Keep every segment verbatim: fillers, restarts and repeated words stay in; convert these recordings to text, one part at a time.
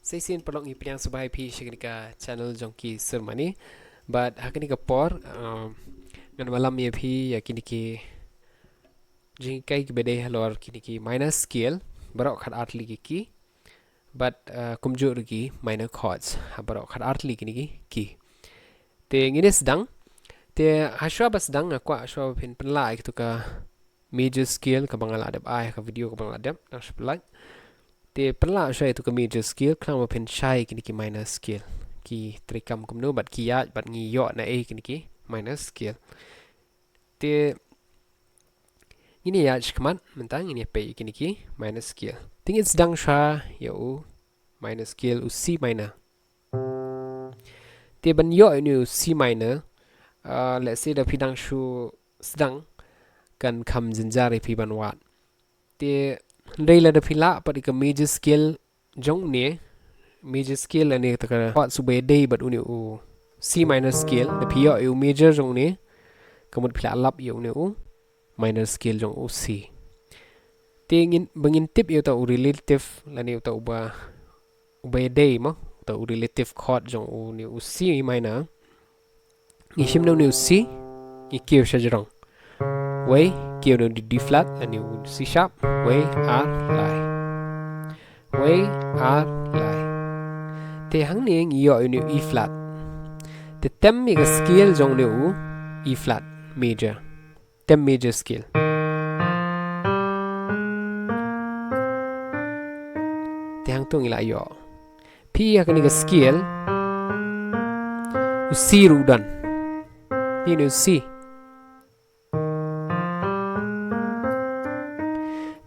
Sa shisien paralok, ngi pdiang sngewbha ïa phi sha kane ka channel jong ki Sur Mane. Bad ha kane ka por, um, ngan wallam ïa phi ïa kine ki jinghikai kiba dei halor kine ki minor scale, baroh khatar tylli ki key. Bad, uh, kumjuh ruh ki minor chords, ha baroh khatar tylli kine ki key. Te ngin ïa sdang. Te hashwa ba sdang, nga kwah hashwa ba phin pynlah ïa kito ka major scale kaba nga la dep ai ha ka video kaba nga la dep, nang shu pynlait. Te pynlah shuwa ïa kito ka major scale khnang ba phin shai kine ki minor scale, ki treikam kumno bad ki ïaid bad ngi ïoh na ei kine ki minor scale. Te ngin ïa ïaid shakhmat mynta, ngin ïa peit ïa kine ki minor scale. Te ngin sdang shuwa ïa u minor scale, u C minor. Te ban ïoh ïa une u C minor, uh, let's say da phi dang shu sdang, kan kham jynjar ïa phi ban wad. Te hynrei lada phi lah pat ïa ka major scale jong une, major scale lane kata ka chord uba ïadei bad une u C minor scale, da phi ïoh ïa u major jong une, ka mut phi lah lap ïa une u minor scale jong u C. Te ngin, ba ngin tip ïa uta u relative lane uta uba, uba ïadei mo, uta u relative chord jong une u C minor. Ngi shim na une u C, ngi kiew sha jrong. Wei, kiew na u D flat lane u C sharp, wei, ar, lai. Wei, ar, lai. Te hangne ngi ïoh ïa une u E flat. Te tem ïa ka scale jong une u E flat major. Tem major scale. Te hangto ngi la ïoh. Phi ïa kane ka scale, u C ruh u don. Une u C.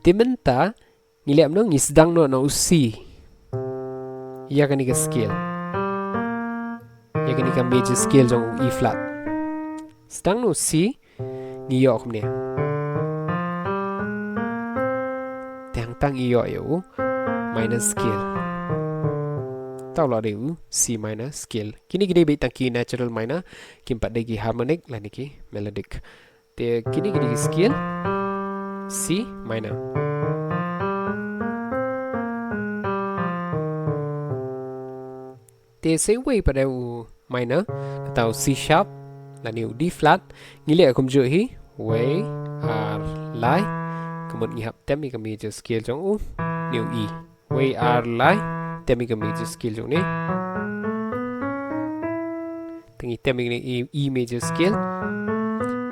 Te mynta ngi leh kumno, ngi sdang noh na u C ïa kane ka scale. Ïa kane ka major scale jong u E flat. Sdang na u C, ngi ïoh kumne. Te hangta ngi ïoh ïa u minor scale. Uta u la dei u C minor scale. Kine ki dei beit tang ki natural minor, kim pat dei ki harmonic lane ki melodic. Te kine ki dei ki scale C minor. Te sa uwei pat de u minor, kata u C sharp lane u D flat, ngi leh kumjuh hi, wei, ar, lai. Ka mut ngi hap tem ïa ka major scale jong u, une u E. Wei, ar, lai, tem ïa ka major scale jong une. Te ngi tem ïa une u E, E major scale.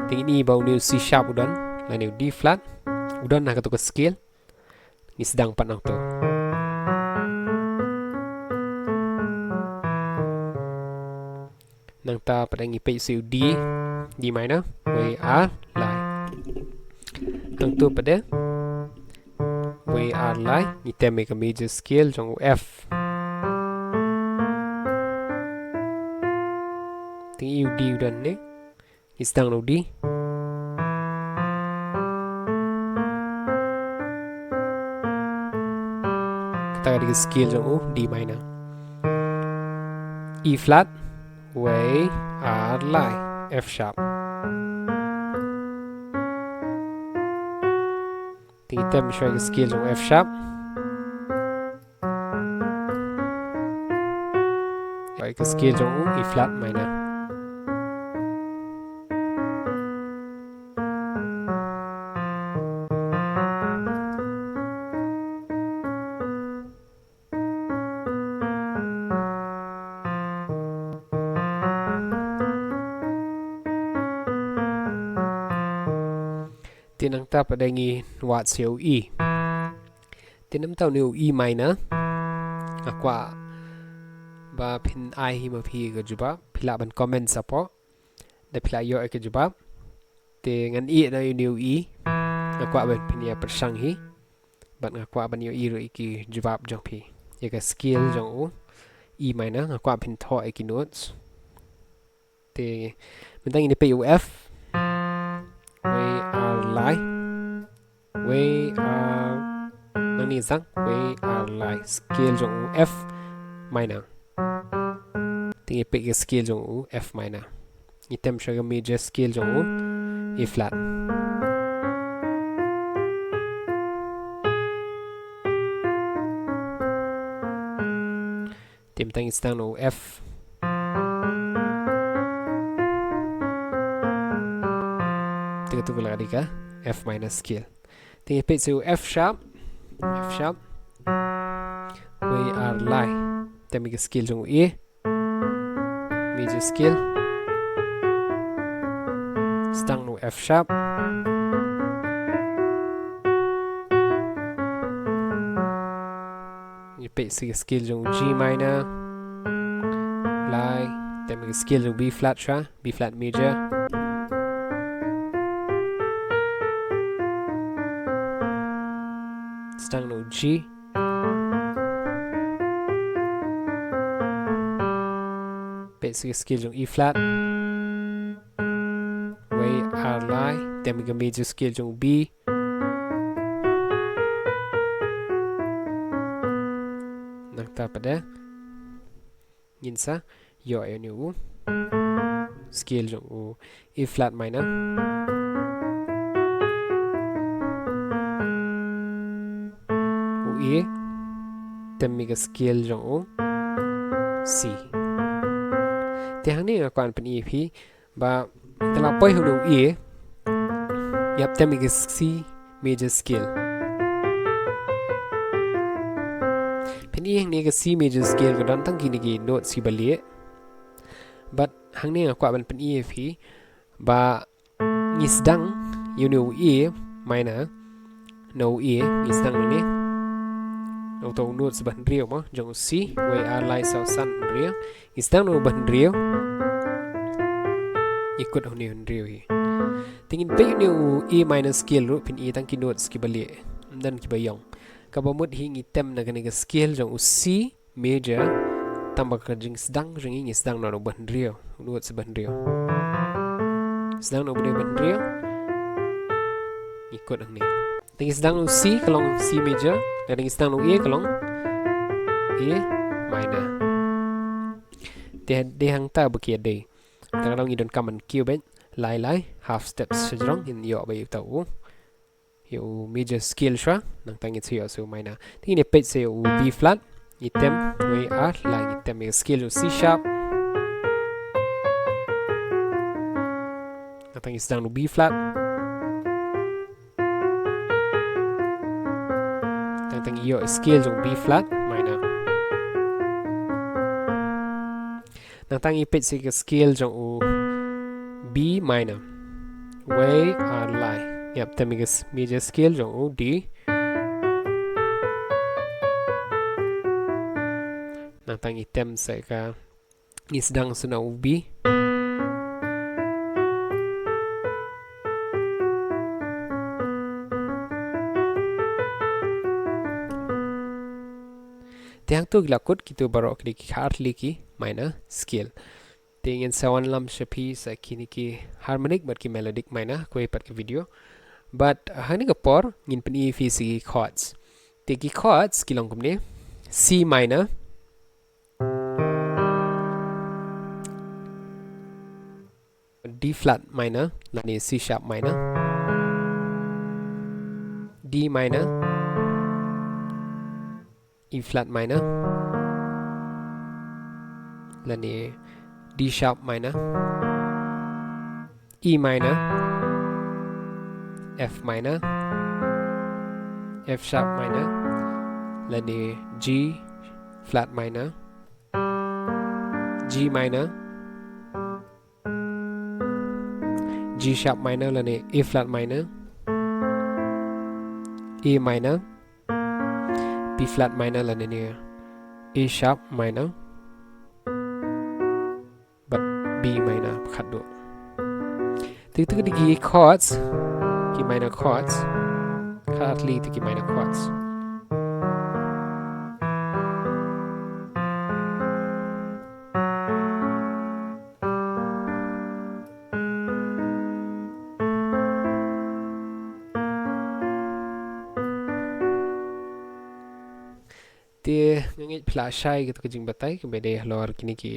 Te ngi ïohi ba une u C sharp u don lane u D flat u don ha kato ka scale. Ngi sdang pat nangto. Nangta pat de ngi peit sa u D, D minor, wei, ar, lai. Hangto pat de, wei, ar, lai, ngi tem ïa ka major scale jong u F. Te ngi ïohi u D u don hangne. Ngi sdang na u D. Kata ka dei ka scale jong u D minor. E flat, wei, ar, lai, F sharp. Te ngi tem shuwa ïa ka scale jong u F sharp. Ïa ka scale jong u E flat minor. Te nangta pat de ngi wad sa u E. Te namar une u E minor, nga kwah ba phin ai hi ma phi ka jubab, phi lah ban comment shapoh da phi la ïoh ïa ka jubab. Te ngan ïeh na une u E, nga kwah ba phin ïa pyrshang hi. Bad nga kwah ban ïohi ruh ïa ki jubab jong phi. Ïa ka scale jong u E minor, nga kwah phin thoh ïa ki notes. Te mynta ngin ïa peit u F. Wei, ar, lai. Wei, ar, nangne zang. Wei, ar, lai. Scale jong u F minor. Te ngi peit ka scale jong u F minor. Ngi tem shuwa ka major scale jong u E flat. Te mynta ngin sdang noh u F. Te katu ka la dei ka F minor scale. Te ngin peit sa u F sharp. F sharp. Wei ar lai. Tem ïa ka scale jong u A. Major scale. Sdang noh u F sharp. Ngin peit sa ka scale jong u G minor. Lai. Tem ïa ka scale jong u B flat sha. B flat major. Sdang noh u G. Peit sa ka scale jong u E flat. Wei ar lai. Tem ïa ka major scale jong u B. Nangta pat de ngin sa ïoh ïa une u scale jong u E flat minor. U A. Tem ïa ka scale jong u C. Te hangne nga kwah ban pyni ïa phi ba te la poi hangne u A. Ïap tem ïa ka C major scale. Phin i hangne ka C major scale ka don tang kine ki notes kiba lieh. Bad hangne nga kwah ban pyni ïa phi ba ngi sdang ïa une u A minor. Na u A ngi sdang une. Uto u notes ba hynriew mo jong u C, wei ar lai saw san hynriew. Ngi sdang noh u ba hynriew. Ngi kut une u hynriew hi. Te ngin peit une u A minor scale ruh phin i tang ki notes kiba lieh. Ym don kiba ïong. Kaba mut hi ngi tem na kane ka scale jong u C major. Tang ba ka jingsdang jong ngi ngi sdang noh u ba hynriew. U notes ba hynriew. Sdang noh u ba hynriew. Ngi kut hangne. Te ngi sdang u C ka long C major, lada ngi sdang u A ka long A minor. Te dei hangta ba ki ïadei. Te ka long ngi donkam ban kiew beit lai lai half steps shajrong ngin ïoh ba ïa uta u, ïa u major scale shuwa, nangta ngin sa ïoh sa u minor. Te ngin ïa peit sa ïa u B flat. Ngi tem, wei ar lai, ngi tem ïa u scale u C sharp. Nangta ngi sdang u B flat. Nangta ngi ïoh scale jong u B flat minor. Nangta ngi peit sa ka scale jong u B minor. Wei ar lai. Ïap tem ïa ka s-, major scale jong u D. Nangta ngi tem sa ka, ngi sdang sa na u B. Te hangto ki la kut kito baroh ki dei ki khatar tylli ki minor scale. Te ngin sa wanlam sha phi sa kine ki harmonic bad ki melodic minor kawei pat ka video. Bad hangne ka por ngin pyni ïa phi sa ki chords. Te ki chords ki long kumne: C minor, D flat minor lane C sharp minor, D minor, E flat minor lane D sharp minor, E minor, F minor, F sharp minor lane G flat minor, G minor, G sharp minor lane A flat minor, A minor, B flat minor lane A sharp minor, bad B minor khatduh. Te kito ki dei ki chords, ki minor chords. Khatar tylli kito ki minor chords. Te nga ngeit phi la shai kito ki jingbatai kiba dei halor kine ki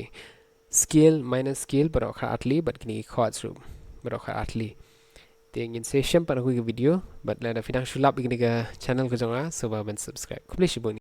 scale, minor scale baroh khatar tylli bad kine ki chords ruh baroh khatar tylli. Te ngin sa ïashem pat ha kawei ka video bad lada phi dang shu lap ïa kane ka channel ka jong nga, sngewbha ban subscribe. Khublei shibun.